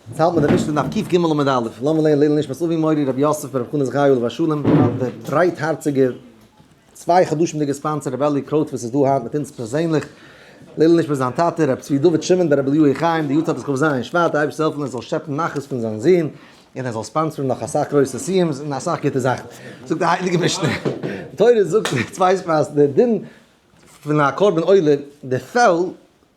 יעצט האלט מען די משנה דף קג עמוד א', לאמיר לערנען לעילוי נשמת אבי מורי רבי יוסף ברב חנא זכרי' עליו השלום, דער ברייטהארציגער צוויי חדשים'דיגער sponsor רבי אלי קרויט וואס איז דא היינט מיט אונז פערזענליך, לעילוי נשמת זיין טאטע רבי צבי דוד שמעון ברבי אליהו חיים, די יארצייט איז כ"ז שבט, די אייבערשטער זאל העלפן ער זאל שעפן נחת פון זיין זון, און ער זאל sponsor ן נאך אסאך גרויסע סיום'ס און אסאך גוטע זאכן. זאגט די הייליגע משנה, די תורה זאגט צוויי ספרס, די דין פון א קרבן עולה, די פעל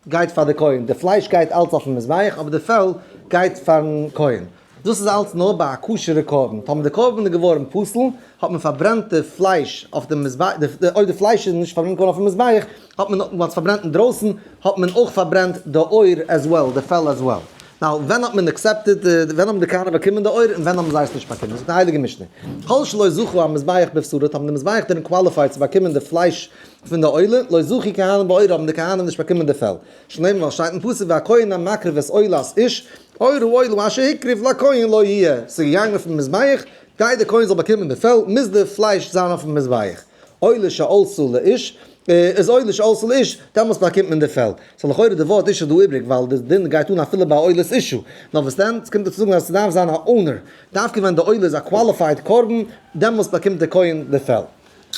גייט פאר די כהן, די פלייש גייט אלץ אויפן מזבח, אבער די פעל גייט פארן כהן. דאס איז אלץ נאר ביי א כשר'ע קרבן. טאמער די קרבן איז געווארן פסול, האט מען פארברענט די פלייש אויף די מזבח, אויב די פלייש איז נישט פארברענט געווארן אויפן מזבח, האט מען מען האט עס פארברענט אינדרויסן, האט מען אויך פארברענט די עור as well, די פעל as well. Now, ווען האט מען accepted, ווען האבן די כהנים באקומען די עור און ווען האבן זיי עס נישט באקומען? זאגט די הייליגע משנה, כל שלא זכו המזבח בבשרו, האבן די מזבח דערין qualified צו באקומען די פלייש פון די עולה, לא זכו כהנים בעורה האבן די כהנים נישט באקומען די פעל. שנאמר ווייל שטייט אין פסוק והכהן המקריב את עולת איש, עור העולה אשר הקריב לכהן לו יהיה, ס'איז געגאנגען אויפן מזבח, כדי די כהן זאל באקומען די פעל, מוז די פלייש זיין אויפן מזבח. עולה שעלתה לאש, איז עולה שעלתה לאש, דעמאלטס באקומט מען די פעל. So לכאורה די ווארט איש איז דא איבריג, ווייל די דין גייט אן אפילו ביי עולת אשה. נאר וואס דען? ס'קומט דא צו זאגן אז ס'דארף זיין א owner. דווקא ווען די עולה איז א qualified קרבן, דעמאלטס באקומט די כהן די פעל.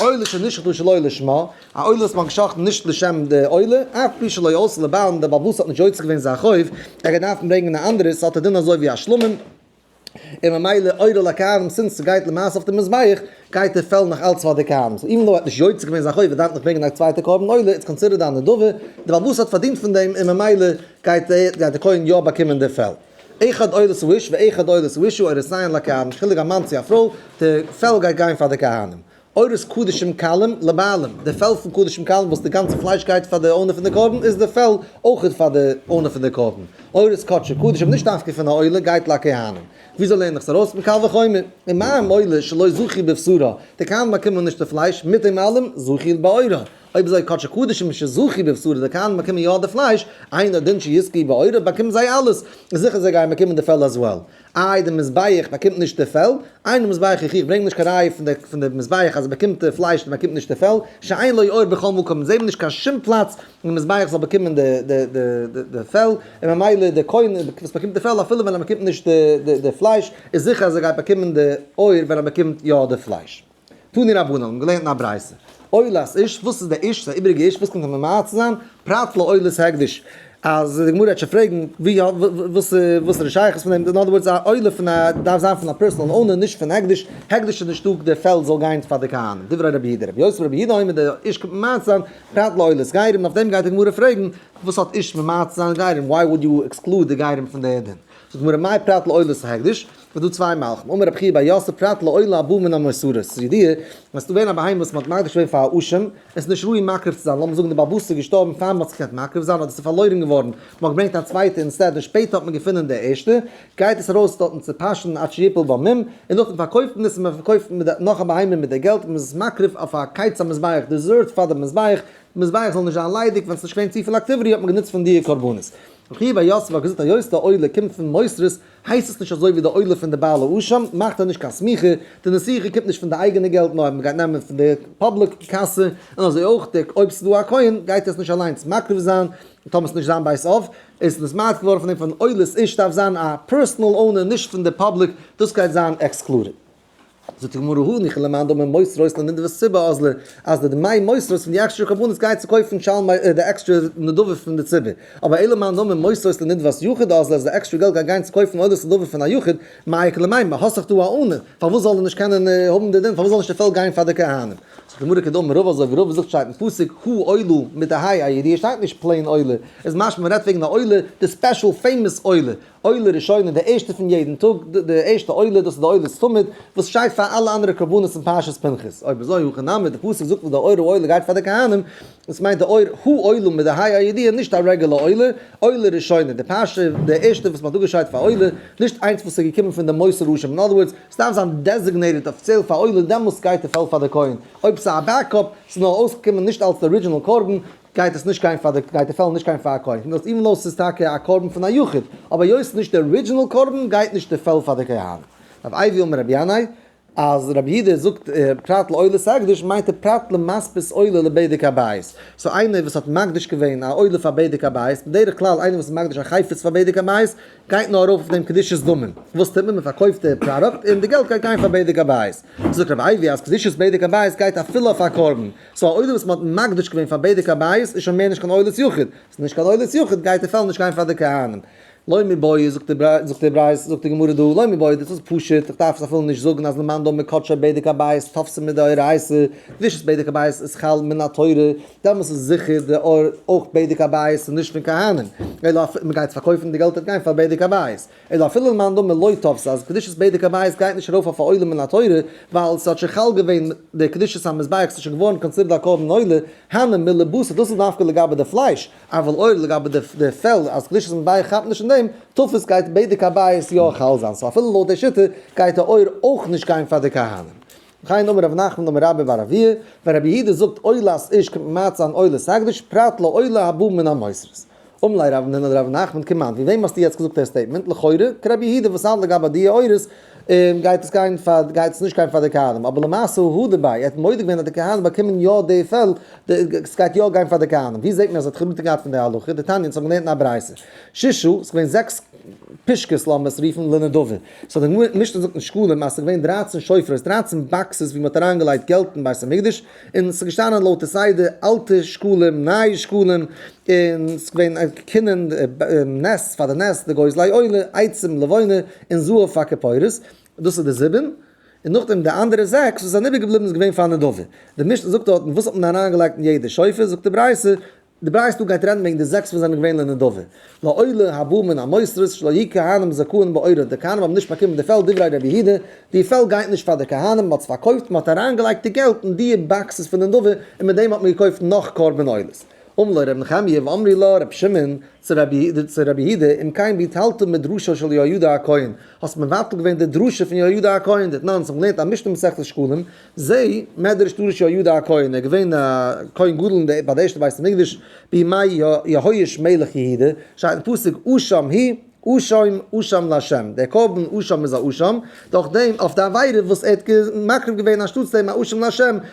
עולה שנשחטה שלא לשמה, א עולה וואס מ'האט געשחט'ן נישט לשם די עולה, אף על פי שלא עלתה לבעלים, דער בעל הבית האט נישט יוצא געווען זיין חוב, ער גייט דארפן ברענגען א אנדערע, ס'האט א דין אזוי ווי א שלמים, און ממילא עורו לכהנים since ס'גייט למעשה אויף די מזבח, גייט די פעל נאך אלץ פאר די כהנים, so even though ער האט נישט יוצא געווען זיין חוב, ער דארף נאך ברענגען א צווייטע קרבן עולה, it's considered א נדבה, די בעל הבית האט פארדינט פון דעם און ממילא גייט די כהן יא באקומען די פעל. אחד עולת האיש ואחד עולת האשה עורותיהן לכהנים, נישט חילוק א מאן צו א פרוי, די פעל גייט גיין פאר די כהנים. עורות קדשים קלים לבעלים, די פעל פון קדשים קלים וואס די גאנצע פלייש גייט פאר די owner פון די קרבן איז די פעל אויכעט פאר די owner פון די קרבן. עורות קדשי קדשים נישט דווקא פון א עולה גייט לכהנים. וויאזוי לערן איך עס ארויס? מקל וחומר. ומה אם עולה שלא זכו בבשרה, די כהנים באקומען נישט די פלייש, מיט דעם אלעם זכו בעורה. אויב אזוי קדשי קדשים שזכו בבשרה די כהנים באקומען יא די פלייש, אינו דין שיזכו בעורה באקומען זיי אלעס, איז זיכער זיי גייען באקומען די פעל as well. איי די מזבח באקומט נישט די פעל? אינו מזבח יוכיח ברענג נישט קיין ראיה פון די פון די מזבח אז ער באקומט די פלייש און באקומט נישט די פעל, שאין לו עור בכל מקום אונז זעהן נישט קיין שום פלאץ ווי מזבח זאל באקומען די די די די פעל, און ממילא די כהן וואס באקומט די פעל אפילו ווען ער באקומט נישט די די די פלייש איז זיכער אז ער גייט באקומען די עור ווען ער באקומט יא די פלייש. תנו רבנן האבן געלערנט אין א ברייתא, עולת איש, וואס איז די איש? ס'איז א איבעריגע איש, וואס קומט מען ממעט צו זיין? פרט לעולת הקדש. אז די גמרא וועט שוין פרעגן, ווי וואס וואס איז די שייכות פון דעם? אין other words, א עולה פון א דארף זיין פון א personal owner, נישט פון הקדש, הקדש איז נישטא די פעלד זאל גיין פאר די כהנים. דברי רבי יהודה, רבי יוסי ברבי יהודה אומר, די איש קומט ממעט צו זיין, פרט לעולת גרים, אויף דעם גייט די גמרא פרעגן, וואס האט איש ממעט צו זיין גרים? Why would you exclude די גרים פון די דין? זאגט די גמרא, מאי פרט לעולת הקדש? ס'איז דא צוויי מהלכים, אמר רבי חייא בר יוסף פרט לעולה הבאה מן המותרות, ס'איז ידוע אז ס'איז געווען א בהמה וואס מ'האט מקדיש געווען פאר א אשם, עס איז נישט ראוי מקריב צו זיין, לאמיר זאגן די בעל הבית איז געשטארבן פאר מ'האט זיך געקענט מקריב זיין אדער ס'איז פארלוירן געווארן, מ'האט געברענגט א צווייטע instead און שפעטער האט מען געפונען די ערשטע, גייט עס ארויס דארטן צו פאשען עד שיפול בה מום, און נאכדעם פארקויפט מען עס און מ'פארקויפט מיט די נאך א בהמה מיט די געלט און מ'איז עס מקריב אויף א קיץ המזבח, dessert פאר די מזבח, די מזבח זאל נישט זיין ליידיג ווען ס'איז נישט געווען צופיל activity האט מען גענוצט פון די קרבנות. רבי חייא בר יוסף האט געזאגט היות די עולה קומט פון מותרות הייסט עס נישט אזוי ווי די עולה פון די בעל האשם, מאכט ער נישט קיין סמיכה, די נסיכה קומט נישט פון די אייגענע געלט נאר מען גייט נעמען פון די public קאסע, און אזוי אויך די אויב ס'איז דא א כהן גייט ער עס נישט אליינס מקריב זיין, און טאמער ס'איז נישט זיין בית אב, איז נתמעט געווארן פון דעם פון עולת איש דארף זיין א personal owner נישט פון די public, דאס גייט זיין excluded. זאגט די גמרא הניחא למאן דאמר מותרות לנדבת ציבור אזלא, אז די דמי מותרות פון די עקסטרע קרבנות גייט צו קויפן שלמי די עקסטרע נדבה פון די ציבור, אבער אלא למאן דאמר מותרות לנדבת יחיד אזלא אז די עקסטרע געלט גייט גיין צו קויפן עולת נדבה פון א יחיד, מאי איכא למימר, האסט דאך דא א owner, פארוואס זאל ער נישט קענען האבן די דין, פארוואס זאל נישט די פעלד גיין פאר די כהנים? זאגט די גמרא כדאמר רבא אזוי ווי רבא זאגט שטייט אין פסוק העולה מיט א היי הידיעה שטייט נישט plain עולה, איז משמע מ'רעדט וועגן א עולה די special famous עולה, עולה ראשונה, די ערשטע פון יעדן טאג, די ערשטע עולה, דאס איז די עולת תמיד, וואס שטייט פאר אלע אנדערע קרבנות אין פרשת פנחס. אויב אזוי, הכא נמי, די פסוק זאגט וואס די עור העולה גייט פאר די כהנים, דאס מיינט די עור העולה מיט די ה' הידיעה, נישט א רעגולער עולה, עולה ראשונה, די פרשה, די ערשטע וואס מען האט אפגעשיידט פאר עולה, נישט איינס וואס איז געקומען פון די מוסר אשם, אין other words, עס דארף זיין designated אפיציעל פאר עולה, דעמאלס גייט די פעל פאר די כהן, אויב ס'איז א backup, ס'איז נאר אויסגעקומען נישט אלס די original קרבן, גייט עס נישט גיין פאר די גייט די פעל נישט גיין פאר א כהן, דאס even though ס'איז טאקע א קרבן פון א יחיד, אבער היות ס'איז נישט די original קרבן גייט נישט די פעל פאר די כהנים. רב אייבו אמר רבי ינאי, אז רבי יהודה זאגט פרט לעולת הקדש מיינט ער פרט למספית עולה לבדק הבית. so איינער וואס האט מקדיש געווען א עולה פאר בדק הבית, בדרך כלל איינער וואס איז מקדיש א חפץ פאר בדק הבית, גייט נאר ארויף אויף דעם קדושת דמים. וואס טוט מען? מען פארקויפט די פראדוקט און די געלט גייט גיין פאר בדק הבית. זאגט רבי אייבי אז קדושת בדק הבית גייט אפילו אויף א קרבן. so א עולה וואס מען האט מקדיש געווען פאר בדק הבית איז שוין מער נישט קיין עולת יחיד. ס'איז נישט קיין עולת יחיד גייט די פעל נישט גיין פאר די כהנים. לא מיבעיא זאגט די זאגט די ברייתא זאגט די גמרא דא לא מיבעיא דאס איז פשוט איך דארף עס אפילו נישט זאגן אז למאן דאמר קדשי בדק הבית תפסה מדאורייתא קדושת בדק הבית איז חל מן התורה דעמאלס איז זיכער די אור אויך בדק הבית און נישט פון כהנים אלא אפ מען גייט עס פארקויפן די געלט וועט גיין פאר בדק הבית אלא אפילו למאן דאמר לא תפסה אז קדושת בדק הבית גייט נישט ארויף אויף א עולה מן התורה ווייל ס'האט שוין חל געווען די קדושת המזבח ס'איז שוין געווארן considered א קרבן עולה הני מילי בתר דאס איז דווקא לגבי די פלייש אבל עור לגבי די פעל אז קדושת מזבח כאפט נישט אין דעם, תפס גייט בדק הבית יא חל זיין, so אפילו לויט די שיטה גייט די עור אויך נישט גיין פאר די כהנים. וכן אמר רב נחמן אמר רבה בר אבוה, ווען רבי יהודה זאגט עולת איש קומט ממעט זיין עולת הקדש, פרט לעולה הבאה מן המותרות. אמר ליה רב המנונא לרב נחמן כמאן, ווי וועם האסטו יעצט געזאגט דער statement? לכאורה כרבי יהודה וואס האלט לגבי די עורות גייט עס גיין פאר גייט עס נישט גיין פאר די כהנים, אבער למעשה הודה ביה, ער האט מודה געווען אז די כהנים באקומען יא די פעל, עס גייט יא גיין פאר די כהנים, ווי זעט מען אז ער האט חרטה געהאט פון די הלכה, דתניא אונז האבן געלערנט אין א ברייתא, ששה, עס איז געווען זעקס פושקעס לאמיר עס רופן לנדבה, so די משנה זאגט אין שקלים אז עס איז געווען דרייצן שופרות, דרייצן boxes ווי מען האט אריינגעלייגט געלט אין בית המקדש, און עס איז געשטאנען לויט די סדר אלטע שקלים נייע שקלים, און עס איז געווען כינים נס פאר די נס, די גוזלי עולה, עצים לבונה, און זהב פאר כפורת, דאס איז די זיבן, און נאכדעם די אנדערע זעקס וואס זענען איבערגעבליבן איז געווען פאר נדבה. די משנה זאגט דארטן וואס האט מען אריינגעלייגט אין יעדע שופר, זאגט די ברייתא, די ברייתא דא גייט רעדן וועגן די זעקס וואס זענען געווען לנדבה. לעולה הבא מן המותרות שלא יהו כהנים זכאין בעורה, די כהנים האבן נישט באקומען די פעל דברי רבי יהודה, די פעל גייט נישט פאר די כהנים, מען האט עס פארקויפט, מען האט אריינגעלייגט די געלט אין די boxes פון נדבה און מיט דעם האט מען געקויפט נאך קרבן עולות. אמר לו ר' נחמיה ואמרי לה ר' שמעון צו רבי יהודה אם כן ביטלת מדרשו של יהוידע הכהן, האסט מבטל געווען די דרשה פון יהוידע הכהן, דתנן, אונז האבן געלערנט א משנה מסכת שקלים, זה מדרש דרש יהוידע הכהן, ער איז געווען א כהן גדול אין די ביי די ערשטע בית המקדש, בימי יהואש מלך יהודה, שטייט אין פסוק אשם הוא אשם אשם לה', דער קרבן אשם איז א אשם, דורך דעם אויף די עבירה וואס ער האט מקריב געווען אנשטאטס דעם א אשם לה',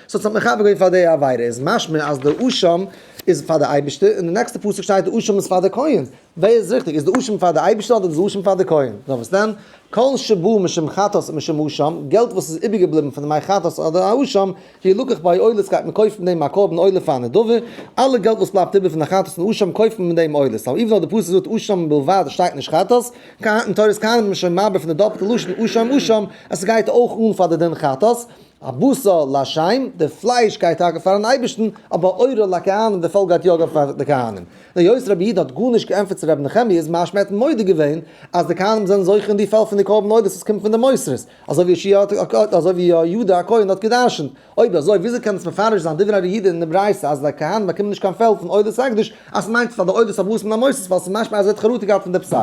so האט מכפר געווען פאר די עבירה, איז משמע אז די אשם איז פאר די אייבערשטער, און די נעקסטע פסוק שטייט די אשם איז פאר די כהן, ווער איז ריכטיג? איז די אשם פאר די אייבערשטער אדער איז די אשם פאר די כהן? נאר וואס דען? כל שבא משום חטאת ומשום אשם, געלט וואס איז איבערגעבליבן פון די מי חטאת אדער א אשם, ילקח בו עולות גייט מען קויפן דעם א קרבן עולה פאר נדבה, אלע געלט וואס בלייבט איבער פון די חטאת און אשם קויפט מען מיט דעם עולות, so even though די פסוק זאגט אשם בלבד שטייט נישט חטאת, אין תורת כהנים איז מען שוין מבאר פון די דאפלטע לשון אשם אשם אז ס'גייט אויך אן פאר די דין חטאת, הבשר להשם, די פלייש גייט טאקע פארן אייבערשטן, אבער עורה לכהנים, די פעל גייט יא גיין פאר די כהנים. און היות רבי יהודה האט גארנישט געענטפערט צו רבי נחמיה איז משמע ער האט מודה געווען אז די כהנים זענען זוכה אין די פעל פון די קרבן עולות וואס קומט פון די מותרות, אזוי ווי יהושע האט אזוי ווי יהוידע הכהן האט גע'דרש'נט. אויב אזוי וויאזוי קען עס מפרש זיין דברי ר' יהודה אין די ברייתא אז די כהנים באקומען נישט קיין פעל פון עולת הקדש אז ס'מיינט פאר די עולות הבאות מן המותרות ווייל ס'איז משמע אז ער האט חרטה געהאט פון די פסק.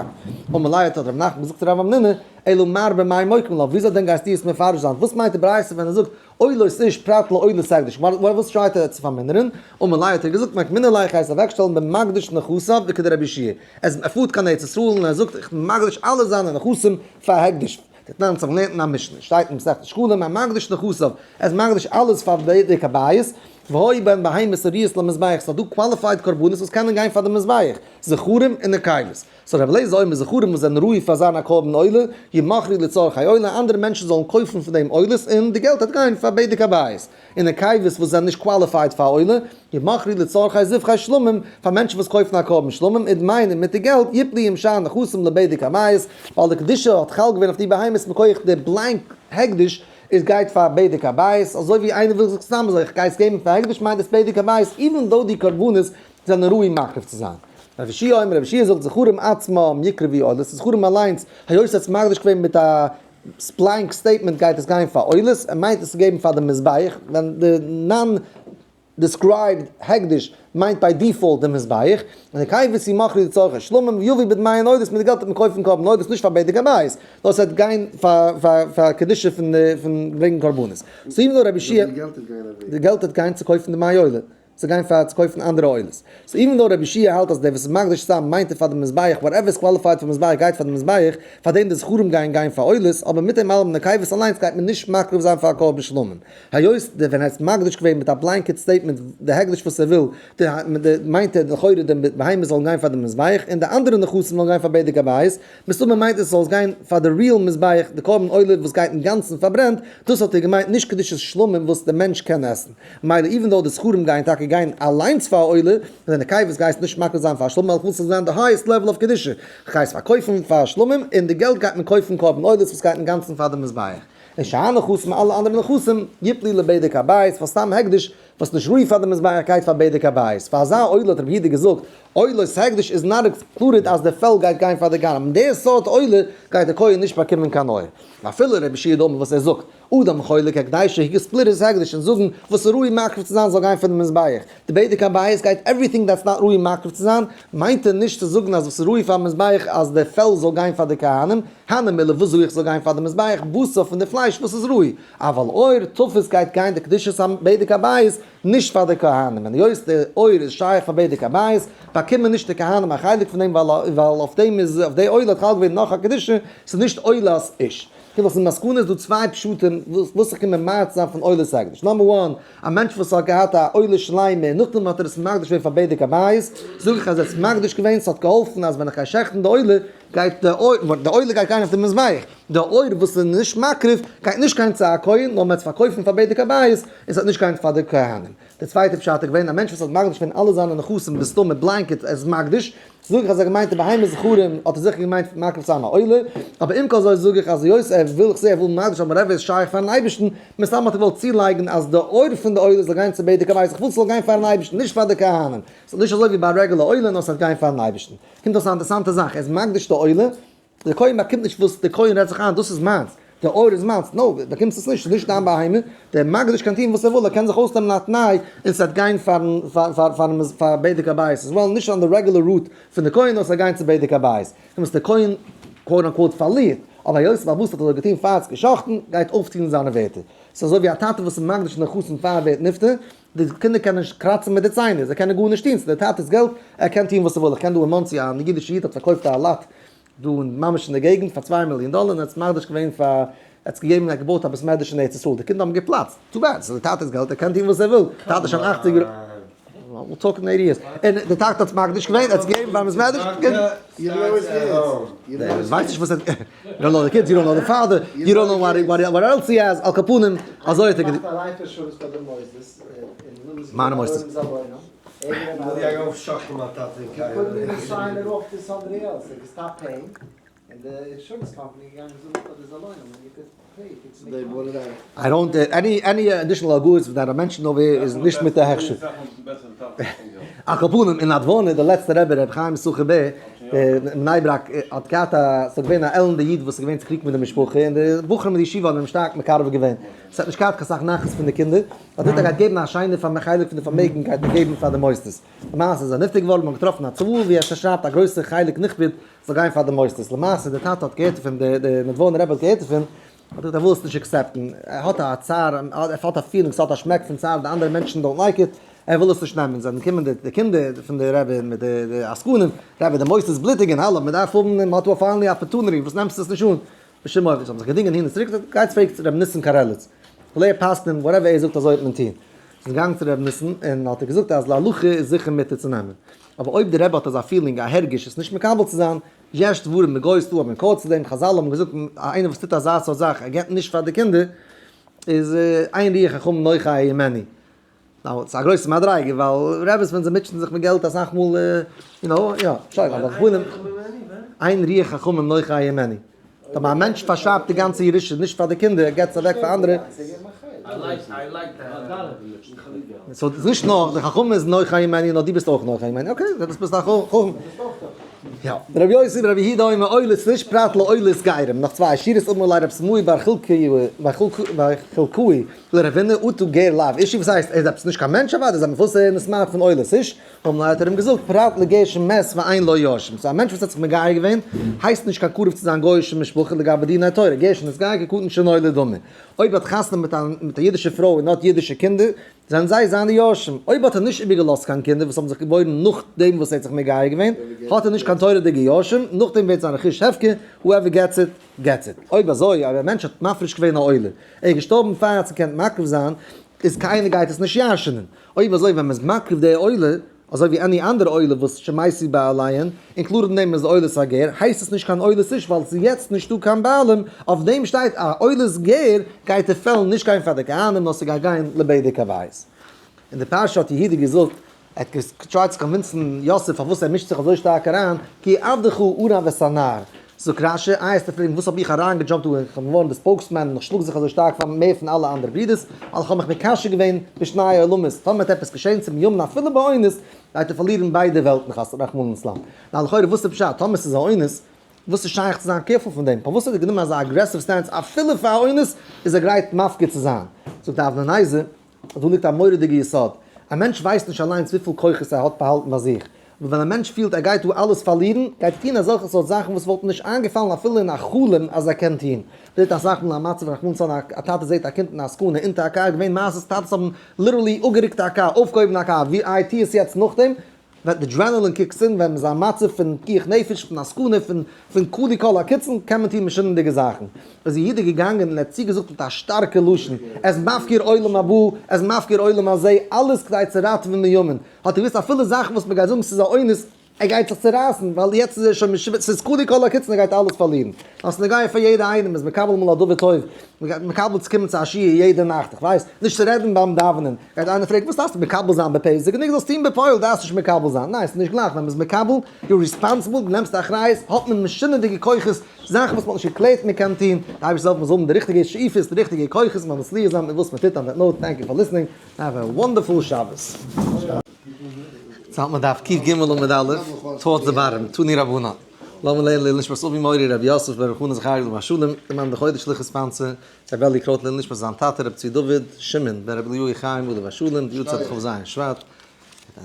אמר ליה האט ר' נחמן געזאגט צו רב המנונא אלא מר במאי מוקים לה וויאזוי דען גייסטו עס מפרש זיין וואס מיינט די ברייתא ווען ער זאגט עולות איש פרט לעולת הקדש וואס try ט ער צו פארמינערן? אמר ליה האט ער געזאגט מקמינא ליה איך הייס אוועקשטעלן במקדיש נכסיו וכדרבי יהושע ער פארט קיין ארץ ישראל און ער זאגט איך בין מקדיש אלע זיינע נכסים פאר הקדש דתנן אונז האבן געלערנט אין א משנה, שטייט אין מסכת שקלים, המקדיש נכסיו, ער איז מקדיש אלעס פאר בדק הבית, והיו בהן בהמות הראויות למזבח, ס'איז דא qualified קרבנות וואס קענען גיין פאר די מזבח, זכרים און נקבות. so רבי אליעזר אומר זכרים וואס זענען ראוי פאר זיין א קרבן עולה, ימכרו לצרכי עולה, אנדערע מענטשן זאלן קויפן פון דעם עולות און די געלט וועט גיין פאר בדק הבית. און נקבות וואס זענען נישט qualified פאר עולה, ימכרו לצרכי זבחי שלמים, פאר מענטשן וואס קויפן א קרבן שלמים, ודמיהן און מיט די געלט יפלו עם שאר נכסים לבדק הבית, ווייל די קדושה האט חל געווען אויף די בהמות מכח די blank הקדש, איז גייט פאר בדק הבית, אזוי ווי איינער וויל זיך סתם אזוי איך גיי עס געבן פאר הקדש מיינט עס בדק הבית even though די קרבנות זענען ראוי מקריב צו זיין. רבי יהושע אומר רבי יהושע זאגט זכרים עצמם יקרבו עולות, זכרים אליינס, היות עס האט מקדיש געווען מיט א blank statement גייט עס גיין פאר עולות, ער מיינט עס צו געבן פאר די מזבח, ווען די non described הקדש מיינט by default די מזבח, און נקבות ימכרו לצרכי שלמים ויביא בדמיהן עולות מיט די געלט וועט מען קויפן קרבן עולות נישט פאר בדק הבית, נאר עס וועט גיין פאר קדושה פון ברענגן קרבנות. so even though רבי יהושע. די געלט וועט גיין צו קויפן די מי עולה. צו גיין פאר צו קויפן אנדערע עולות. so even though רבי יהושע האלט אז דער וואס איז מקדיש סתם מיינט ער פאר די מזבח, whatever איז qualified פאר מזבח גייט פאר די מזבח, פאר דעם די זכרים גייען גיין פאר עולות, אבער מיט דעם אלעם נקבות אליינס גייט מען נישט מקריב זיין פאר א קרבן שלמים. היות די ווען ער האט מקדיש געווען מיט א blanket statement די הקדש וואס ער וויל, די מיינט ער לכאורה די בהמות זאלן גיין פאר די מזבח און די אנדערע נכסים זאלן גיין פאר בדק הבית, מסתמא מיינט עס זאל עס גיין פאר די real מזבח, די קרבן עולה וואס גייט אינגאנצן פארברענט, דאס האט ער געמיינט נישט קדושת שלמים וואס די מענטש קען עסן. מילא even though די זכרים גייען טאקע גיין אליינס פאר א עולה, און די נקבות גייסט נישט מקריב זיין פאר שלמים ווייל ס'זאל זיין די highest level of קדושה, גייסט פארקויפן פאר שלמים און די געלט גייט מען קויפן קרבן עולות וואס גייט אינגאנצן פאר די מזבח. און שאר נכסים אלע אנדערע נכסים יפלו לבדק הבית פאר סתם הקדש וואס נישט ראוי פאר די מזבח גייט פאר בדק הבית. פאר אזא עולה האט רבי יהודה געזאגט עולות הקדש איז not excluded אז די פעל גייט גיין פאר די כהנים, די סארט עולה גייט די כהן נישט באקומען קיין עור. ואפילו רבי יהושע דאמר וואס ער זאגט אדם חולק הקדשו he split his הקדש און זאגן וואס איז ראוי מקריב צו זיין זאל גיין פאר די מזבח, די בדק הבית גייט everything that's not ראוי מקריב צו זיין, מיינט ער נישט צו זאגן אז וואס איז ראוי פאר מזבח אז די פעל זאל גיין פאר די כהנים, הני מילי וואס זאג איך זאל גיין פאר די מזבח, בשר פון די פלייש וואס איז ראוי, אבל עור תפוס גייט גיין די קדושת בדק הבית נישט פאר די כהנים, און היות די עור איז שייך פאר בדק הבית באקומען נישט די כהנים א חלק פון דעם ווייל אויף דעם איז אויף די עולה האט חל געווען נאך א קדושה, ס'איז נישט עולת אש. כאילו ס'איז מסקנא איז דא צוויי פשטים וואס איך קען ממעט זיין פון עולת הקדש. number one, א מענטש וואס האט געהאט א עולה שלימה און נאכדעם האט ער עס מקדיש געווען פאר בדק הבית, זאג איך אז ער האט עס מקדיש געווען, ס'האט געהאלפן אז ווען איך גיי שעכטן די עולה, גייט די עור, די עולה גייט גיין אויף די מזבח, די עור וואס איז נישט מקריב גייט נישט גיין צו א כהן, נאר מ'וועט עס פארקויפן פאר בדק הבית, און ס'וועט נישט גיין פאר די כהנים. די צווייטע פשט איז געווען א מענטש וואס האט מקדיש געווען אלע זיינע נכסים בסתמא blanket ער איז מקדיש, זאג איך אז ער האט געמיינט די בהמה זכרים האט ער זיכער געמיינט מקריב זיין א עולה, אבער עם כל זאת זאג איך אז היות ער וויל איך זעה ער וויל מקדיש זיין whatever איז שייך פארן אייבערשטן, מסתם האט ער געוואלט צולייגן אז די עור פון די עולה זאל גיין צו בדק הבית, איך וויל ס'זאל גיין פארן אייבערשטן נישט פאר די כהנים, ס'איז נישט אזוי ווי ביי א רעגולער עולה נאר ס'וועט גיין פארן אייבערשטן. קומט אויס א אינטערעסאנטע זאך, ער איז מקדיש די עולה, דער כהן באקומט נישט וואס דער כהן רעדט זיך איין, דאס איז מיינס, דער עור איז מיינס, no, באקומסט עס נישט, ס'איז נישט דיין בהמה, דער מקדיש קען טון וואס ער וויל, ער קען זיך אויסנעמען א תנאי און ס'וועט גיין פארן פארן פאר בדק הבית, as well, נישט אן די רעגולער route פון די כהן, נאר ס'וועט גיין צו בדק הבית, וואס דער כהן quote unquote פארלירט, אבער היות בעל הבית האט אזוי געטון פאר ער האט עס גע'שחט'ן, גייט אויפטון זיינע ווערטער. ס'איז אזוי ווי א טאטע וואס איז מקדיש נכסים פאר ער ווערט נפטר, די קינדער קענען נישט קראצן מיט די ציינער, זיי קענען גארנישט טון, ס'איז די טאטע'ס געלט, ער קען טון וואס ער וויל, איך קען דא אין מאנסי א אידישע איד האט פארקויפט א lot דא אין ממש אין די געגנט פאר 2 מיליאן דאלער און ער האט עס מקדיש געווען פאר, ער האט עס געגעבן, ער האט געבויט א בית מדרש אין ארץ ישראל, די קינדער האבן געפלאצט, too bad, ס'איז די טאטע'ס געלט, ער קען טון וואס ער וויל, טאטע איז שוין 80 יאר, we'll talk in 80 years, און די טאטע האט עס מקדיש געווען, ער האט עס געגעבן פארן בית מדרש, ווייסט נישט וואס ער, you don't know the kids, you don't know the father, you don't know what else he has, על כל פנים, אזוי האט ער געטון. מיינע מוסדות. I don't, any additional הגהות that are mentioned over here איז נישט מיט די הכשר. על כל פנים, אין נדבורנה, דער לעצטער רבי, רבי חיים יששכר בער, אין בני ברק, האט געהאט א, ס'איז געווען א עלנדע איד וואס איז געווען צוקריגט מיט די משפחה, און די בחורים אין די ישיבה האבן אים שטארק מקרב געווען. ס'האט נישט געהאט קיין סאך נחת פון די קינדער, האט ער גייט געבן א שיינע פאר חלק פון די פארמעגן גייט מען געבן פאר די מוסדות. למעשה איז ער נפטר געווארן, מ'האט געטראפן א צוואה ווי ער שרייבט א גרויסע חלק נכבד זאל גיין פאר די מוסדות. למעשה די טאטע האט געהערט דערפון, די נדבורנער רבי האט געהערט דערפון, האט ער געזאגט ער וויל עס נישט accept ן, ער האט א צער, ער האט א feeling, ס'האט א שמעק פון צער, די אנדערע מענטשן don't like it, ער וויל עס נישט נעמען, זענען געקומען די קינדער פון די רבי מיט די עסקנים, רבי די מוסדות בלוטיגן, האלא, מען דארף האבן, מען האט דא finally opportunity, וואס נעמסטו עס נישט אן? בשום אופן, זיי האבן זיך געדינגען הין און צוריק, גייטס פרעגטס רבי ניסן קרליץ, וויל ער פסק'נען, whatever ער זאגט אזוי וועט מען טון. זיי זענען געגאנגען צו רבי ניסן און האט ער געזאגט אז להלכה איז זיכער מותר צו נעמען, אבער אויב די רבי האט אזא feeling, א הרגש עס נישט מקבל צו זיין, יש דברים בגו ס'דא א מקור צו דעם, חזל האבן געזאגט איינער וואס טוט אזא סארט זאך ער געבט נישט פאר די קינדער, איז אין רוח חכמים נוחה הימנו. now, ס'איז א גרויסע מדריגה, ווייל רעבעס ווען זיי מוטשען זיך מיט געלט אסאך מאל, you know, יא, שוין, אבער כ'וויל אין רוח חכמים נוחה הימנו. טאמער א מענטש פארשרייבט די גאנצע ירושה נישט פאר די קינדער, ער געבט עס אוועק פאר אנדערע. so ס'איז נישט נאר די חכמים איז נוחה הימנו, נאר דו ביסט אויך נוחה הימנו. okay, דאס ביסט א חכם. יא. רבי יוסי ברבי יהודה אומר עולת איש פרט לעולת גרים. נאך צוויי שורות אמר ליה רב סימאי בר חלקאי לרבינא אטו גר לאו אישי וואס הייסט ער איז עפעס נישט קיין מענטש אוודאי איז א מפורסם און smart פון עולת איש. אמר ליה האט ער אים געזאגט פרט לגר שמת ואין לו יורשים. so א מענטש וואס האט זיך מגייר געווען הייסט נישט קיין קרוב צו זיין גוי'אישע משפחה לגבי דיני התורה. גר שנתגייר כקטן שנולד דמי. אויב האט חתונה מיט א אידישע פרוי און האט אידישע קינדער. זענען זיי זיינע יורשים. אויב האט ער נישט איבערגעלאזט קיין קינדער וואס האבן זיך געבוירן נאכדעם וואס ער האט זיך מגייר געווען, האט ער נישט קיין תורה'דיגע יורשים, נאכדעם ווערט זיין רכוש הפקר, whoever gets it, gets it. אויב אזוי, אויב א מענטש האט מפריש געווען א עולה, ער איז געשטארבן פאר ער האט זיך געקענט מקריב זיין, איז קיינער גייט עס נישט ירש'נען. אויב אזוי ווען מ'איז מקריב די עולה, אזוי ווי any אנדערע עולה וואס שמתו בעליהן, included אין דעם איז עולת הגר, הייסט עס נישט קיין עולת איש ווייל עס איז יעצט נישטא קיין בעלים, אויף דעם שטייט א עולת גר גייט די פעל נישט גיין פאר די כהנים נאר ס'גייט גיין לבדק הבית. אין די פרשה האט יהודה געזאגט, ער האט געטרייט צו convince ן יוסף פארוואס ער מישט זיך אזוי שטארק אריין, כי עבדך ערב את הנער. זאגט רש"י, איי וועסטו פרעגן וואס האב איך אריינגע jump ט דא, איך בין געווארן די spokesman און איך שלאג זיך אזוי שטארק פאר מער פון אלע אנדערע ברידערס, ווייל איך האב מיך מקשר געווען בשני עולמות, טאמער וועט עפעס געשען צום ימין אפילו באונס, גייט ער פארלירן ביידע וועלטן חס רחמנא לצלן. נה לכאורה וואס איז פשט, טאמער ס'איז א אונס, וואס איז שייך צו זיין careful פון דעם, פארוואס האט ער גענומען אזא aggressive stance אפילו פאר א אונס איז ער גרייט מפקיר צו זיין? זאגט די אבני נזר, דא ליגט א מורא'דיגע יסוד, א מענטש ווייסט נישט אליינס וויפיל כוחות ער האט באהאלטן ביי זיך, אבער ווען א מענטש פילט ער גייט דא אלעס פארלירן, גייט ער טון אזעלכע סארט זאכן וואס וואלטן נישט איינגעפאלן אפילו אין א חלום אז ער קען טון. מ'זעט אסאך מאל א מצב רחמנא לצלן א טאטע זעט א קינד אין א סכנה אונטער א קאר, געווען מעשות טאטעס האבן literally אפגערוקט א קאר, אויפגעהויבן א קאר, ווי איי טו עס יעצט נאכדעם, ווען די adrenaline kicks in, ווען מ'איז א מצב פון פיקוח נפש, פון א סכנה, פון פון כלו כל הקיצין, קען מען טון משונה'דיגע זאכן. איז יהודה געגאנגען און ער האט צוגעזאגט מיט א שטארקע לשון, ער איז מפקיר עולם הבא, ער איז מפקיר עולם הזה, אלעס כדי צו ראטעווען בנימין. האט ער געוואוסט אפילו זאכן וואס מ'גייט זאגן ס'איז א אונס, ער גייט זיך צורייסן, ווייל יעצט איז ער שוין משועבד, ס'איז כלו כל הקיצין, ער גייט אלעס פארלירן. אז ס'איז נוגע פאר יעדע איינעם, איז מקבל אמאל א דבר טוב, מקבל צו קומען צו א שיעור יעדע נאכט, איך ווייס, נישט צו רעדן ביים דאווענען, גייט איינער פרעגן וואס דארפסטו מקבל זיין בפה, ס'איז גענוג זאלסט טון בפועל, דארפסט נישט מקבל זיין, ניין ס'איז נישט גלייך, ווען מ'איז מקבל, you're responsible, דו נעמסט אחריות, האט מען משונה'דיגע כוחות, זאכן וואס מ'האט נישט געקלערט מ'קען טון, די אייבערשטער זאל העלפן מ'זאל האבן די ריכטיגע שאיפות, די ריכטיגע כוחות, מ'זאל מצליח זיין מיט וואס מ'טוט, on that note, thank you for listening, have a wonderful שבת. יעצט האלט מען דף קג עמוד א', towards the bottom, תנו רבנן. לאמיר לערנען לעילוי נשמת אבי מורי רבי יוסף בן ר' חנא זכריה עליו השלום, דער מאן דחודש שליחות sponsor, רבי אלי קרויט לעילוי נשמת זיין טאטע רבי צבי דוד שמעון בן רבי אליהו חיים עליו השלום, די יארצייט כ"ז שבט,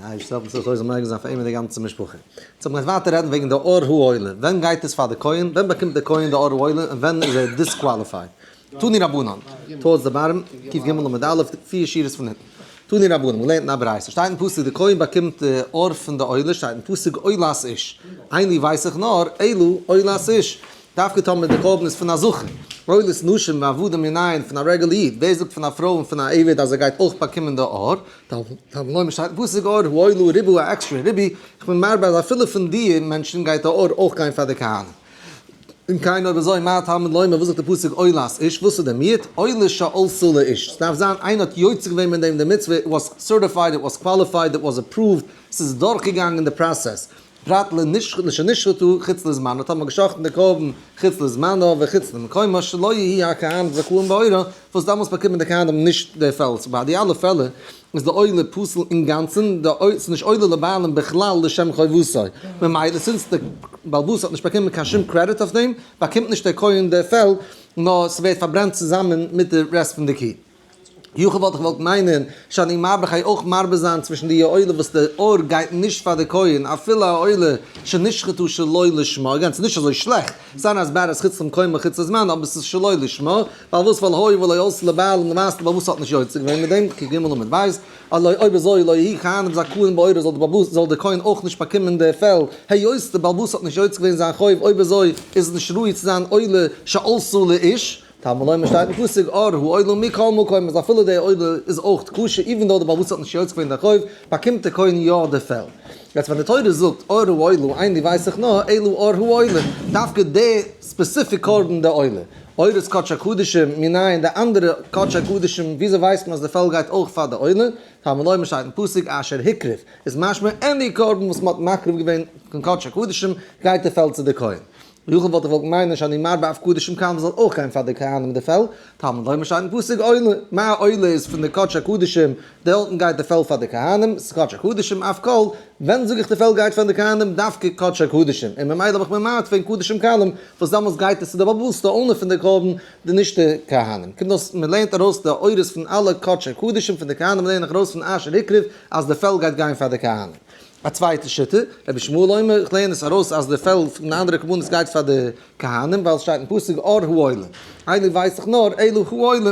דער אייבערשטער זאל העלפן ס'זאל מגין זיין פאר אים און די גאנצע משפחה. יעצט לאמיר ווייטער רעדן וועגן די עור העולה, ווען גייט עס פאר די כהן, ווען באקומט די כהן די עור העולה און ווען איז ער disqualified. תנו רבנן, towards the bottom, קג עמוד א', פיר שורות פון אונטן. תנו רבנן, מ'לערנט אין א ברייתא, שטייט אין פסוק די כהן באקומט די עור פון די עולה, שטייט אין פסוק עולת איש, איני ווייס איך נאר, אלא עולת איש, דווקא טאמער די קרבן איז פון א זכר, עולת נשים ועבדים מנין פון א רעגולער איד, ווער זאגט פון א פרוי און פון א עבד אז ער גייט אויך באקומען די עור, תלמוד לומר שטייט אין פסוק עור העולה ריבה א עקסטרע ריבוי, איך בין מרבה אז אפילו פון די מענטשן גייט די עור אויך גיין פאר די כהנים. אם כן אויב אזוי מה תלמוד לומר וואס זאגט די פסוק עולת איש וואס איז די מיעוט עולה שעלתה לאיש ס'דארף זיין איינער האט יוצא געווען מיט דעם די מצוה it was certified it was qualified it was approved ס'איז דורכגעגאנגען די process פרט לשנשחטו חוץ לזמנו האט מען געשחט'ן די קרבן חוץ לזמנו וחוץ למקומו שלא יהי' הכהנים זכאים בעורו וואס דאמאלס באקומען די כהנים נישט די פעלץ ביי די אלע פעלער איז די עולה פסול אינגאנצן, די עולה איז נישט עולה לבעלים בכלל לשם חובתו, ממילא since די בעל הבית האט נישט באקומען קיין שום קרעדיט אויף דעם, באקומט נישט דער כהן די פעל, נאר ס'ווערט פארברענט צוזאמען מיט די רעסט פון די קי. יכול וואלט איך געוואלט מיינען, שאני מרבה כ'גיי אויך מרבה זיין צווישן די עולה וואס די עור גייט נישט פאר די כהן, אפילו א עולה שנשחטו שלא לשמה, again ס'איז נישט אזוי שלעכט, זיין אז בער איז חוץ למקומו חוץ לזמנו, אבער ס'איז שלא לשמה, ווייל וואס ווייל הואיל ולא עלתה לבעלים למעשה די בעל הבית האט נישט יוצא געווען מיט דעם, קג עמוד ב', אלא אויב אזוי לא יהי' כהנים זכאים בעורו זאל די בעל הבית זאל די כהן אויך נישט באקומען די פעל, היות די בעל הבית האט נישט יוצא געווען זיין חוב אויב אזוי איז עס נישט ראוי צו זיין עולה שעלתה לאיש, תלמוד לומר שטייט אין פסוק עור העולה מכל מקום אז אפילו די עולה איז אויך כשר even though די בעל הבית האט נישט יוצא געווען די חוב באקומט די כהן יא די פעל. יעצט ווען די תורה זאגט עור העולה איני ווייס איך נאר אלא עור העולה דווקא די specific קרבן די עולה. עורות קדשי הקדשים מנין די אנדערע קדשי הקדשים וויאזוי ווייסט מען אז די פעל גייט אויך פאר די עולה? תלמוד לומר שטייט אין פסוק אשר הקריב איז משמע any קרבן וואס מען האט מקריב געווען פון קדשי הקדשים גייט די פעל צו די כהן. יכול וואלט איך געוואלט מיינען שאני מרבה אף קדשים קלים זאל אויך גיין פאר די כהנים די פעל, תלמוד לומר שטייט אין פסוק עולה, מה עולה איז פון די קדשי הקדשים, דארטן גייט די פעל פאר די כהנים, ס'איז קדשי הקדשים אף כל, ווען זאג איך די פעל גייט פאר די כהנים, דווקא קדשי הקדשים, און ממילא האב איך ממעט פון קדשים קלים, וואס דאמאלס גייט עס צו די בעל הבית די owner פון די קרבן, די נישט די כהנים. קומט אויס מען לערנט ארויס די עורות פון אלע קדשי הקדשים פון די כהנים לערן איך ארויס פון אשר הקריב אז די פעל גייט גיין פאר די כהנים. א צווייטע שיטה, רבי ישמעאל אומר, איך לערן עס ארויס אז די פעל פון די אנדערע קרבנות גייט פאר די כהנים, ווייל עס שטייט אין פסוק עור העולה. איני ווייס איך נאר אלא העולה.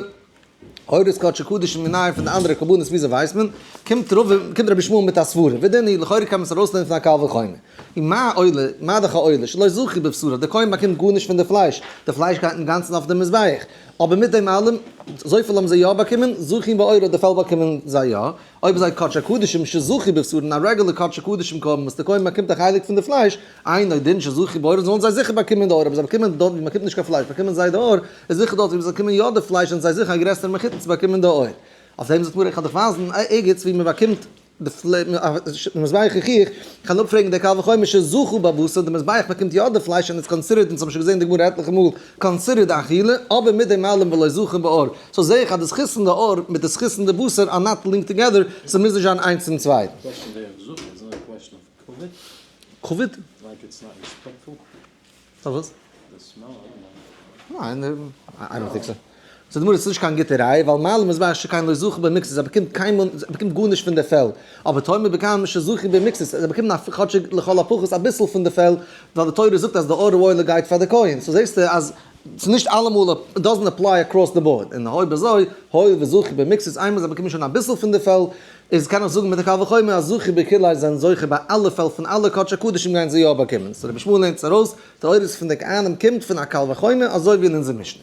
עורות קדשי קדשים מנין פון די אנדערע קרבנות וויאזוי ווייסט מען? קומט רבא קומט רבי ישמעאל מיט א סברה, ודין הוא, לכאורה קען מען עס ארויסלערנען פון א קל וחומר. ומה עולה, מה דאך א עולה, שלא זכו בבשרה, דער כהן באקומט גארנישט פון די פלייש, די פלייש גייט אינגאנצן אויף די מזבח. אבער מיט דעם אלעם, אזויפיל האבן זיי יא באקומען, זכו בעורו, די פעל באקומען זיי יא. אויב אזוי קדשי קדשים שזכו בבשרן, א רעגולער קדשי קדשים קרבן וואס די כהן באקומט א חלק פון די פלייש, אינו דין שזכו בעורו, זאלן זיי זיכער באקומען די עור, אבער זיי באקומען דארט ווי מען באקומט נישט קיין פלייש באקומען זיי די עור, איז זיכער דארט ווי זיי באקומען יא די פלייש זענען זיי זיכער א גרעסערע מחותן צו באקומען די עור. אויף דעם זאגט מרא איך וועל דיך ווייזן ערגעץ ווי מען באקומט די מזבח יוכיח, איך קען אפפרעגן די קל וחומר שזכו בבשר, די מזבח באקומט יא די פלייש און איז considered, אונז האבן שוין געזען די גמרא עטליכע מאל, considered אכילה, אבער מיט דעם אלעם ולא זכו בעור. so זעה איך אז די זכות פון די עור מיט די זכות פון די בשר are not linked together, ס'מוז נישט זיין איינס צום צווייטן. כבוד? פארוואס? ניין, I don't think so. זאגט די גמרא ס'איז נישט קיין גוטע ראיה, ווייל מה למזבח שכן לא זכו במקצת, ער באקומט קיינמאל, ער באקומט גארנישט פון די פעל, אבער תאמר בכהנים שזכו במקצת, ער באקומט כאטשיג לכל הפחות אביסל פון די פעל, ווייל די תורה זאגט אז די עור העולה גייט פאר די כהן, so זעסטו אז ס'איז נישט אלעמאל, it doesn't apply across the board, און אויב אזוי, הואיל וזכו במקצת, איינמאל זיי באקומען שוין אביסל פון די פעל, איז קען איך זאגן מיט די קל וחומר אז זכו בכולהו זענען זוכה ביי אלע פעל פון אלע קדשי קדשים גייען זיי יא באקומען, so רבי ישמעאל לערנט עס ארויס, די עורות פון די כהנים קומט פון א קל וחומר אזוי ווי אין אונזער משנה.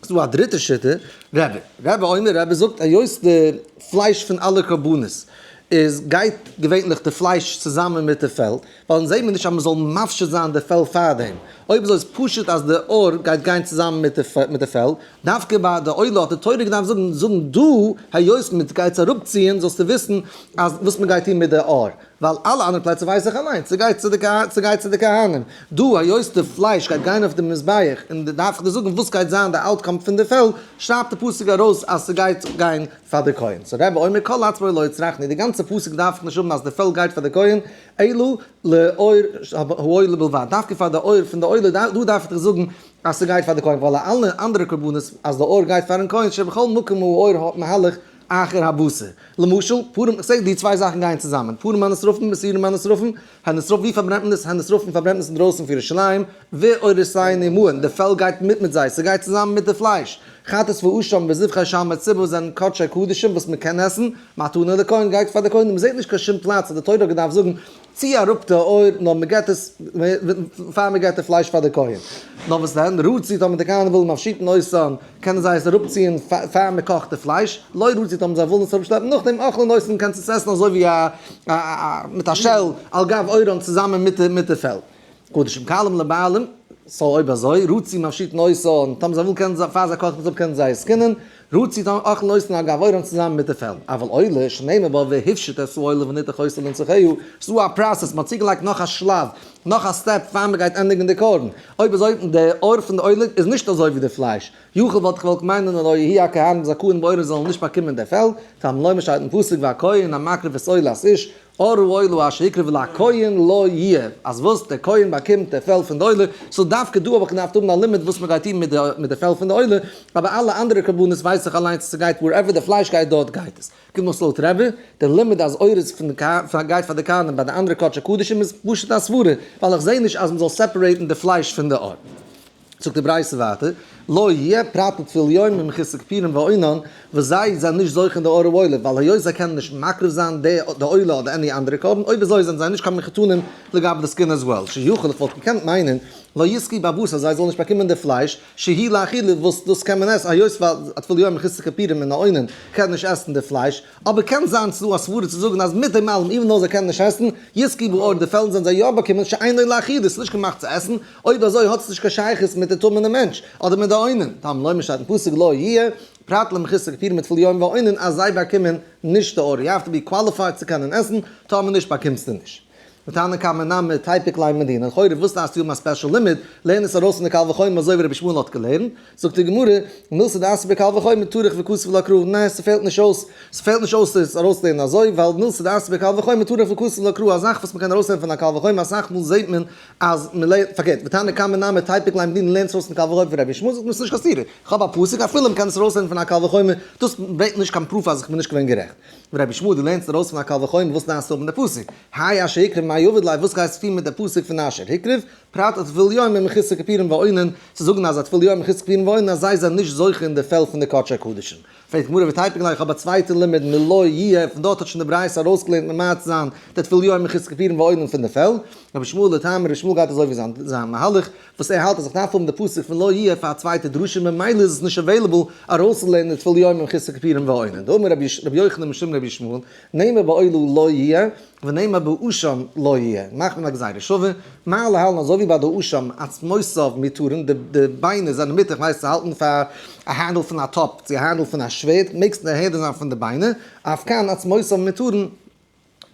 ס'איז דא א דריטע שיטה, רבי. רבי אומר, רבי זאגט היות די פלייש פון אלע קרבנות איז גייט געווענליך די פלייש צוזאמען מיט די פעל, ווייל אונז זעהן מיר נישט אז מ'זאל מפשיט זיין די פעל פארדעם, אויב אזוי איז פשוט אז די עור גייט גיין צוזאמען מיט די פעל, דווקא ביי די עולה האט די תורה געדארפט זאגן זאגן דא היות מ'גייט עס אראפציען זאלסטו וויסן אז וואס מ'גייט טון מיט די עור. ווייל אלע אנדערע פלעצער ווייס איך אליינס, ס'גייט צו די ס'גייט צו די כהנים, דא היות די פלייש גייט גיין אויף די מזבח און דארף איך דיר זאגן וואס גייט זיין די outcome פון די פעל, שרייבט די פסוק ארויס אז ס'גייט גיין פאר די כהן, so רבי אומר כל עצמו לא הצרכני, די גאנצע פסוק דארף איך נישט האבן אז די פעל גייט פאר די כהן, אלא לעור העולה בלבד, דווקא פאר די עור פון די עולה, דא דארף איך דיר זאגן אז ס'גייט פאר די כהן, ווייל אלע אנדערע קרבנות אז די עור גייט פארן כהן שבכל מקום הוא עור מהלך אחר הבשר. למשל, פרים, איך זעה די צוויי זאכן גייען צוזאמען, פרים הנשרפים ושעירים הנשרפים, הנשרף ווי פארברענט מען עס, הנשרפים פארברענט מען עס אינדרויסן פון ירושלים, ועורותיהן עמהן, די פעל גייט מיט מיט זיי, ס'גייט צוזאמען מיט די פלייש. חטאת ואשם וזבחי שלמי ציבור זענען קדשי קדשים וואס מ'קען עסן, מתנה לכהן גייט פאר די כהנים, מ'זעט נישט קיין שום פלאץ אז די תורה האט געדארפט זאגן צי אראפ די עור נאר מ'געט עס פאר מ'געט די פלייש פאר די כהן. נאר וואס דען, רצו טאמער די כהנים ווילן מפשיטן אותן, קענען זיי עס אראפציען פאר מ'קאכט די פלייש, לא רצו טאמער זיי ווילן עס אראפשלעפן נאכדעם אוכלין אותן קענסטו עס עסן אזוי ווי א מיט א shell על גב עורן צוזאמען מיט די פעל. קדשים קלים לבעלים, so אויב אזוי, רצו מפשיטין אותן, טאמער זיי ווילן קענען זיי פאר זיי קאכן עס אפ קענען זיי עס סקינען, רצו טאמער אוכלין אותן על גב עורן צוזאמען מיט די פעל. אבל עולה, שנאמר בה והפשיט את העולה ונתח אותה לנסכיה, ס'איז דא א process, מ'האט צוגעלייגט נאך א שלב, נאך א step פאר מ'גייט ענדיגן די קרבן. אויב אזוי, די עור פון די עולה איז נישט אזוי ווי די פלייש. יכול וואלט איך געוואלט מיינען לא יהיו הכהנים זכאין בעורן זאלן נישט באקומען די פעל, תלמוד לומר שטייט אין פסוק והכהן המקריב את עולת איש, עור העולה אשר יקריב לכהן לו יהיה, אז וואס? דער כהן באקומט די פעל פון די עולה, so דווקא דא האב איך געדארפט האבן א לימוד וואס מען גייט טון מיט די פעל פון די עולה, אבער אלע אנדערע קרבנות ווייס איך אליינס אז ס'גייט wherever די פלייש גייט דארט גייט עס. קומט אויס לויט רבי, די לימוד אז עורות פון די גייט פאר די כהנים ביי די אנדערע קדשי קדשים איז פשוט א סברה, ווייל איך זעה נישט אז מען זאל separate ן די פלייש פון די עור. זאגט די ברייתא ווייטער, לא יהיה פרט לטבול יום ומחוסר כיפורים ואונן, וואס זיי זענען נישט זוכה אין די עור העולה, ווייל היות זיי קענען נישט מקריב זיין די עולה אדער any אנדערע קרבן, אויב אזוי זענען זיי נישט קיין מחותנים לגבי די skin as well, שיכול איך וואלט געקענט מיינען, לא יזכו בבשר אז זיי זאלן נישט באקומען די פלייש, שהיא לאכילה וואס דאס קען מען עסן, היות ווייל א טבול יום ומחוסר כיפורים און א אונן קען נישט עסן די פלייש, אבער קען זיין ס'דא א סברה צו זאגן אז מיט דעם אלעם even though זיי קענען נישט עסן, יזכו בעור די פעלן זענען זיי יא באקומען שאינו לאכילה ס'איז נישט געמאכט צו עסן, אויב אזוי האט עס נישט קיין שייכות מיט די טמא'נע מענטש אדער מיט די אונן, תלמוד לומר שטייט אין פסוק לא יהיה פרט למחוסר כיפורים וטבול יום והאונן אז זיי באקומען נישט די עור, you have to be qualified צו קענען עסן, טאמער נישט באקומסטו נישט. ותנא קמא נמי תיפוק ליה מדינא, לכאורה וואס דארפסטו האבן א special לימוד, לערן עס ארויס פון די קל וחומר אזוי ווי רבי ישמעאל האט געלערנט, זאגט די גמרא, מילתא דאתיא בקל וחומר טרח וכתב לה קרא, ניין ס'פעלט נישט אויס, ס'פעלט נישט אויס עס ארויסלערנען אזוי, ווייל מילתא דאתיא בקל וחומר טרח וכתב לה קרא, א זאך וואס מ'קען ארויסלערנען פון א קל וחומר, אסאך מאל זעט מען אז מ'לערנט, פארקערט, ותנא קמא נמי תיפוק ליה מדינא לערנט עס ארויס פון קל וחומר פון רבי ישמעאל, זאגט מען ס'נישט קיין סתירה, כ'האב א פסוק אפילו מ'קען עס ארויסלערנען פון א קל וחומר, דאס ברענגט נישט קיין proof אז איך בין נישט געווען גערעכט. רבי ישמעאל דו לערנסט ארויס פון א קל וחומר וואס דארפסטו האבן די פסוק? האי אשר הקריב מאי עביד ליה וואס גייסטו טון מיט די פסוק פון אשר הקריב? פרט לטבול יום ומחוסר כיפורים ואונן, צו זאגן אז א טבול יום ומחוסר כיפורים ואונן אז זיי זענען נישט זוכה אין די פעל פון די קדשי קדשים. פרעגט די גמרא ותיפוק ליה, איך האב א צווייטע לימוד מלא יהיה, פון דארט האט שוין די ברייתא ארויסגעלערנט ממעט זיין די טבול יום מחוסר כיפורים ואונן פון די פעל. רבי ישמעאל לטעמיה, רבי ישמעאל גייט אזוי ווי זיין זיין מהלך, וואס ער האלט אז איך דארף האבן די פסוק פון לא יהיה פאר א צווייטע דרשה ממילא איז עס נישט available ארויסצולערנען די טבול יום מחוסר כיפורים ואונן. דאמר רבי יוחנן משום רבי ישמעאל, נאמר בעולה לא יהיה, ונאמר באשם לא יהיה, מאכט מען א גזירה שווה, מה להלן אזוי ווי ביי די אשם עצמותיו מותרין, די ביינער זענען מותר, כ'ווייס צו האלטן פאר א handle פון א טאפ, צו א handle פון א שווערד, מעגסט נהנה זיין פון די ביינער, אף כאן עצמותיו מותרין,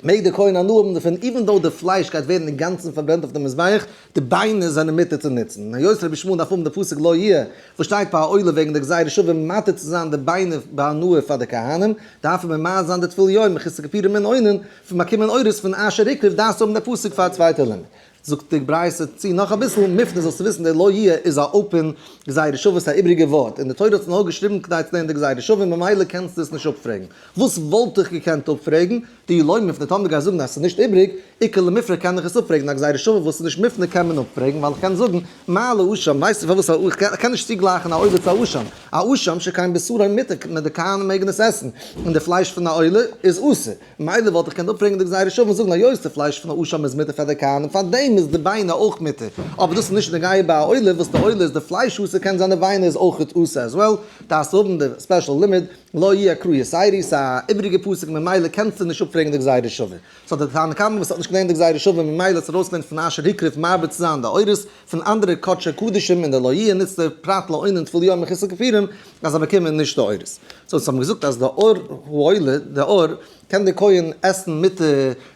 מעג דער כהן הנאה האבן דערפון, even though די פלייש גייט ווערן אינגאנצן פארברענט אויף די מזבח, די ביינער זענען מותר צו נוצן. און היות רבי ישמעאל דארף האבן די פסוק לא יהיה, וואס שטייט ביי א עולה וועגן די גזירה שווה מתיר צו זיין די ביינער בהנאה פאר די כהנים, דארף ער ממעט זיין די טבול יום מחוסר כיפורים און אונן, פון באקומען עורות פון אשר הקריב דארפסטו האבן די פסוק פאר א צווייטע לימוד. זאגט די ברייתא צו נאך אביסל מופנה זאלסטו וויסן די לא יהיה איז א open גזירה שווה ס'איז א איבריגע ווארט און די תורה האט עס נאר געשריבן כדי צו לערנען די גזירה שווה ממילא קענסטו עס נישט אפפרעגן. וואס וואלט איך געקענט אפפרעגן? דאי לא מופנה טאמער דו גייסט זאגן אז ס'איז נישט איבריג, איכא למיפרך קען איך עס אפפרעגן, א גזירה שווה וואס איז נישט מופנה קען מען אפפרעגן ווייל איך קען זאגן מה לאשם, ווייסטו פארוואס א איך קען נישט צוגלייכן א עולה צו א אשם, א אשם שכן בשרו מותר, די כהנים מעגן עס עסן, און די פלייש פון א עולה איז אסור, מילא וואלט איך געקענט אפפרעגן די גזירה שווה און זאגן היות די פלייש פון א אשם איז מותר פאר די כהנים פארדעם איז די ביינער אויך מותר, אבער דאס איז נישט נוגע ביי א עולה וואס די עולה איז די פלייש אסור קען זיין די ביינער איז אויך אסור as well, דארפסט האבן די special לימוד. לא יהיה קרא יתירה, ס'איז א איבריגע פסוק ממילא קענסטו נישט אפפרעגן די גזירה שווה. סאו די תנא קמא וואס האט נישט געלערנט די גזירה שווה ממילא האט עס ארויסגעלערנט פון אשר הקריב מרבה צו זיין די עורות פון אנדערע קדשי קדשים און די לא יהיה נוצט דער פרט לאונן טבול יום מחוסר כיפורים אז זיי באקומען נישט די עורות. סאו אונז האבן געזאגט אז די עור העולה, די עור, קען דער כהן עסן מיט די,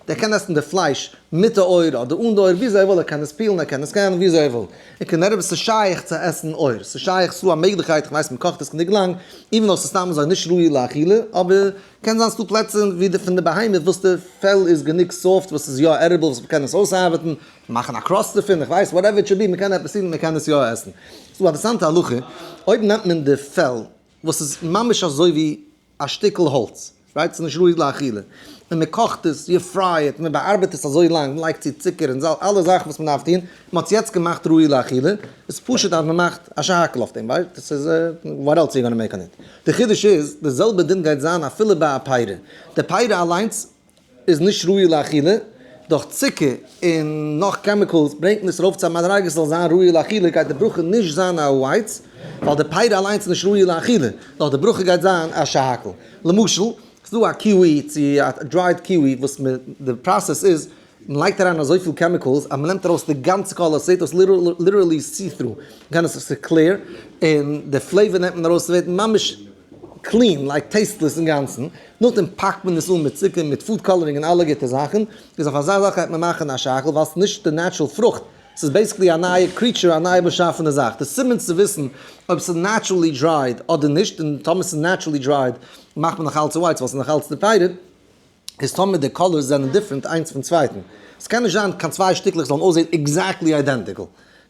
דער קען עסן די פלייש מיט די עור אדער אן די עור וויאזוי ער וויל, ער קען עס peel ן ער קען עס קען וויאזוי ער וויל. און כנראה וואס ס'איז שייך צו עסן עור, ס'איז שייך ס'איז דא א מעגליכקייט, כ'ווייס מ'קאכט עס גענוג לאנג, even though ס'איז סתם אזוי נישט ראוי לאכילה, אבער קען זיין ס'דא פלעצער ווי די פון די בהמה וואס די פעל איז גענוג soft וואס איז יא edible וואס מ'קען עס אויסארבעטן, מאכן א crust דערפון, איך ווייס whatever it should be, מ'קען עפעס טון מ'קען עס יא עסן. ס'דא א אינטערעסאנטע הלכה, אויב נעמט מען די פעל וואס איז ממש אזוי ווי א שטיקל האלץ, right? ס'איז נישט ראוי לאכילה. און מען קאכט עס, you fry it, מען באארבעט עס אזוי לאנג, מען לייגט צו צוקער און זאלץ, אלע זאכן וואס מען דארף טון, מען האט עס יעצט געמאכט ראוי לאכילה, איז פשוט אז מען מאכט א שהכל אויף דעם, right? דאס איז, what else you gonna make on it? די חידוש איז, די זעלבע דין גייט זיין אפילו ביי א פרי. די פרי אליינס איז נישט ראוי לאכילה, דורך צוקער און נאך chemicals ברענגט מען עס ארויף צו א מדריגה ס'זאל זיין ראוי לאכילה, גייט די ברכה נישט זיין א העץ, ווייל די פרי אליינס איז נישט ראוי לאכילה, נאר די ברכה גייט זיין א שהכל. למשל, ס'איז דא א kiwi צו א dried kiwi וואס מען, די process איז, מען לייגט אריין אזויפיל chemicals אז מען נעמט ארויס די גאנצע color, ס'זעט אויס literally see through, מ'קען עס, ס'איז clear, און די flavor נעמט מען ארויס, ס'ווערט ממש clean, like tasteless אינגאנצן, נאכדעם פאקט מען עס אן מיט צוקער, מיט food coloring און אלע גוטע זאכן, איז אויף אזא זאך גייט מען מאכן א שהכל, ווייל ס'איז נישט די natural פרוכט, ס'איז basically א נייע creature, א נייע באשאפענע זאך, די סימן צו וויסן אויב ס'איז naturally dried אדער נישט, און טאמער ס'איז naturally dried מאכט מען נאך אלץ העץ ווייל ס'איז נאך אלץ די פירות, איז טאמער די colors זענען different איינס פון צווייטן. ס'קען נישט זיין קיין צוויי שטיקלעך זאלן אויסזען exactly identical.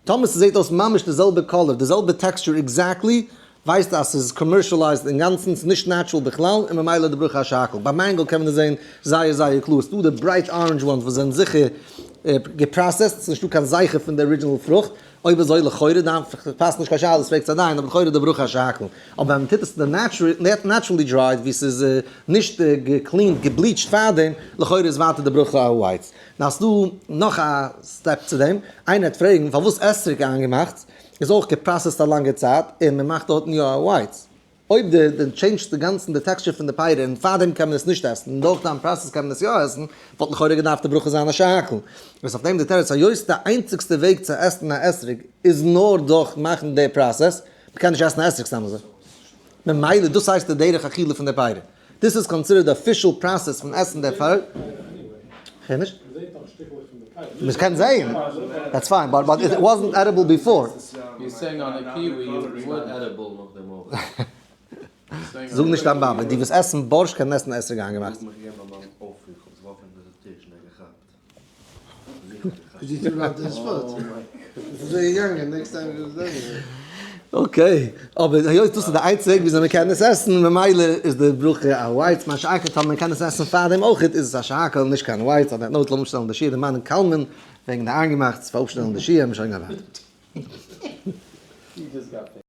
טאמער ס'זעט אויס ממש די זעלבע color, די זעלבע texture exactly, ווייסטו אז ס'איז commercialized אינגאנצן, ס'איז נישט natural בכלל, און ממילא די ברכה א שהכל. ביי mango קען מען עס זען זייער זייער קלאר. ס'דא די bright orange ones וואס זענען זיכער גע processed, ס'איז נישטא קיין זכר פון די original פרוכט, אויב אזוי לכאורה דאן פאסט נישט קיין שאלה, פרעגט זיי דיין, אבער לכאורה די ברכה שהכל. אבער ווען מ'טוט עס naturally dried ווי ס'איז נישט גע cleaned גע bleached פארדעם, לכאורה איז ווייטער די ברכה א העץ. נאר ס'דא נאך א step צו דעם, איינער וועט פרעגן פארוואס אתרוג איינגעמאכט איז אויך גע processed א לאנגע צייט און מ'מאכט דארטן יא א העץ. אויב די די change סט אינגאנצן די texture פון די פירות און פארדעם קען מען עס נישט עסן און דורך דיין process קען מען עס יא עסן, וואלט לכאורה געדארפט די ברכה זיין א שהכל. איז אויף דעם די תירוץ היות די איינציגסטע וועג צו עסן א אתרוג איז נאר דורך מאכן די process, מ'קען נישט עסן א אתרוג סתם אזוי. ממילא דאס הייסט די דרך אכילה פון די פירות. דאס איז considered די official process פון עסן די פירות. כ'הער נישט. מ'קען זעהן. That's fine, but but it wasn't edible before. זאג נישט דיין באבע, די וואס עסן בארשט קענען עסן אתרוג איינגעמאכט. Okay, אבער היות דאס איז די איינציגע וועג וויאזוי מען קען עס עסן, ממילא איז די ברכה א העץ, מה שאין כן טאמער מען קען עס עסן פארדעם אויכעט איז עס א שהכל נישט קיין העץ, on that note לאמיר אפשטעלן די שיעור דערמאנען קלמן וועגן די איינגעמאכטס פאר אפשטעלן די שיעור, מ'שוין געווארט.